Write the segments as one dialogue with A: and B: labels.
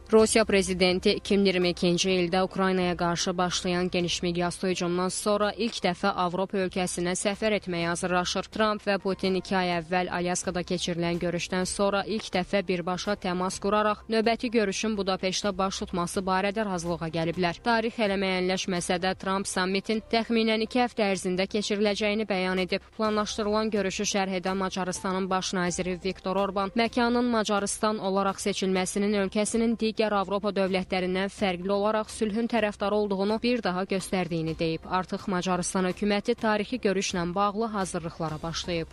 A: Rusiya prezidenti 2022-ci ildə Ukraynaya qarşı başlayan geniş miqyaslı hücumdan sonra ilk dəfə Avropa ölkəsinə səfər etməyə hazırlaşır. Tramp və Putin 2 ay əvvəl Alyaskada keçirilən görüşdən sonra ilk dəfə birbaşa təmas quraraq növbəti görüşün Budapeştdə baş tutması barədə razılığa gəliblər. Tarix hələ müəyyənləşməsə də Tramp sammitin təxminən 2 həftə ərzində keçiriləcəyini bəyan edib. Planlaşdırılan görüşü şərh edən Macarıstanın baş naziri Viktor Orban məkanın Macarıstan olaraq seçilməsinin ölkəsinin digər Avropa dövlətlərindən fərqli olaraq sülhün tərəfdarı olduğunu bir daha göstərdiyini deyib. Artıq Macarıstan hökuməti tarixi görüşlə bağlı hazırlıqlara başlayıb.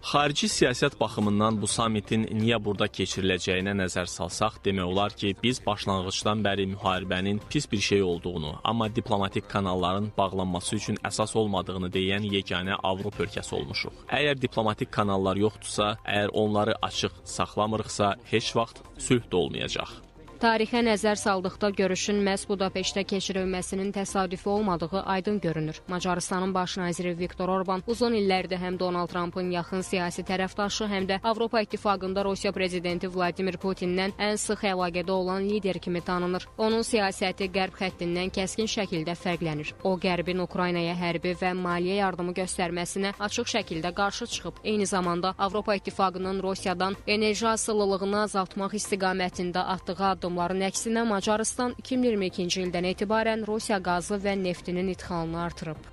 B: Xarici siyasət baxımından bu sammitin niyə burada keçiriləcəyinə nəzər salsaq, demək olar ki, biz başlanğıcdan bəri müharibənin pis bir şey olduğunu, amma diplomatik kanalların bağlanması üçün əsas olmadığını deyən yeganə Avropa ölkəsi olmuşuq. Əgər diplomatik kanallar yoxdursa, əgər onları açıq saxlamırıqsa, heç vaxt sülh də olmayacaq.
A: Tarixə nəzər saldıqda görüşün məhz Budapeştdə keçirilməsinin təsadüfi olmadığı aydın görünür. Macarıstanın baş naziri Viktor Orban uzun illərdir həm Donald Trumpın yaxın siyasi tərəfdaşı, həm də Avropa İttifaqında Rusiya prezidenti Vladimir Putindən ən sıx əlaqədə olan lider kimi tanınır. Onun siyasəti Qərb xəttindən kəskin şəkildə fərqlənir. O, Qərbin Ukraynaya hərbi və maliyyə yardımı göstərməsinə açıq şəkildə qarşı çıxıb. Eyni zamanda Avropa İttifaqının Rusiyadan enerji asılılığını azaltmaq istiqamətində atdığı addımların əksinə Macarıstan 2022-ci ildən etibarən Rusiya qazı və neftinin idxalını artırıb.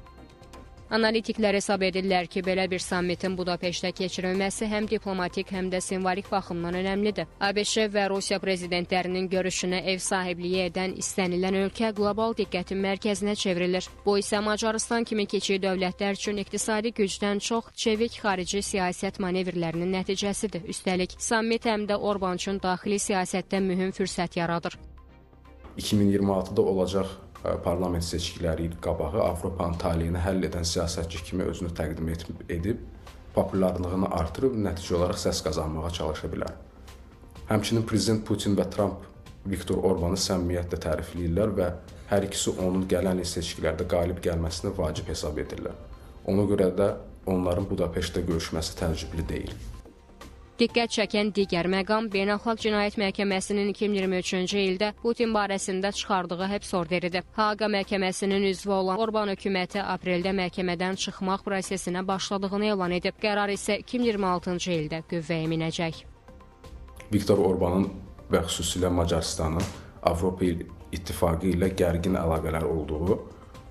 A: Analitiklər hesab edirlər ki, belə bir sammitin Budapeştdə keçirilməsi həm diplomatik, həm də simvolik baxımdan önəmlidir. ABŞ və Rusiya prezidentlərinin görüşünə ev sahibliyi edən istənilən ölkə qlobal diqqətin mərkəzinə çevrilir. Bu isə Macarıstan kimi kiçik dövlətlər üçün iqtisadi gücdən çox çevik xarici siyasət manevrlərinin nəticəsidir. Üstəlik, sammit həm də Orban üçün daxili siyasətdə mühüm fürsət yaradır.
C: 2026-da olacaq parlament seçkiləri qabağı Avropanın taleyini həll edən siyasətçi kimi özünü təqdim edib, populyarlığını artırıb, nəticə olaraq səs qazanmağa çalışa bilər. Həmçinin prezident Putin və Tramp Viktor Orbanı səmimiyyətlə tərifləyirlər və hər ikisi onun gələn il seçkilərdə qalib gəlməsini vacib hesab edirlər. Ona görə də onların Budapeştdə görüşməsi təəccüblü deyil.
A: Diqqət çəkən digər məqam Beynəlxalq Cinayət Məhkəməsinin 2023-cü ildə Putin barəsində çıxardığı həbs orderidir. Haqa məhkəməsinin üzvü olan Orban hökuməti apreldə məhkəmədən çıxmaq prosesinə başladığını elan edib. Qərar isə 2026-cı ildə qüvvəyə minəcək.
C: Viktor Orbanın və xüsusilə Macarıstanın Avropa İttifaqı ilə gərgin əlaqələr olduğu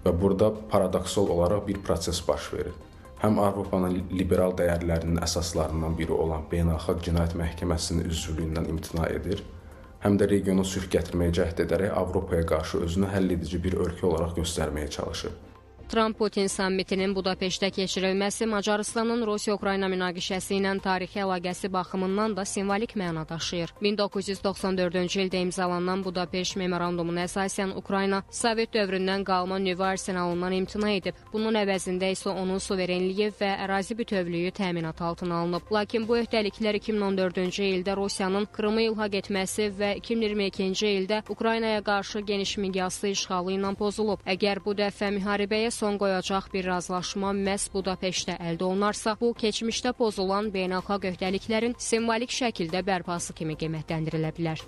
C: və burada paradoksal olaraq bir proses baş verir. Həm Avropanın liberal dəyərlərinin əsaslarından biri olan Beynəlxalq Cinayət Məhkəməsinin üzvlüyündən imtina edir, həm də regiona sülh gətirməyə cəhd edərək Avropaya qarşı özünü həll edici bir ölkə olaraq göstərməyə çalışır.
A: Tramp-Putin sammitinin Budapeştdə keçirilməsi Macarıstanın Rusiya-Ukrayna münaqişəsi ilə tarixi əlaqəsi baxımından da simvolik məna daşıyır. 1994-cü ildə imzalanan Budapeşt memorandumuna əsasən Ukrayna Sovet dövründən qalma nüvə arsenalından imtina edib. Bunun əvəzində isə onun suverenliyi və ərazi bütövlüyü təminat altına alınıb. Lakin bu öhdəliklər 2014-cü ildə Rusiyanın Krımı ilhaq etməsi və 2022-ci ildə Ukraynaya qarşı geniş miqyaslı işğalı ilə pozulub. Əgər bu dəfə müharibəyə son qoyacaq bir razılaşma məhz Budapeştdə əldə olunarsa, bu keçmişdə pozulan beynəlxalq öhdəliklərin simvolik şəkildə bərpası kimi qiymətləndirilə bilər.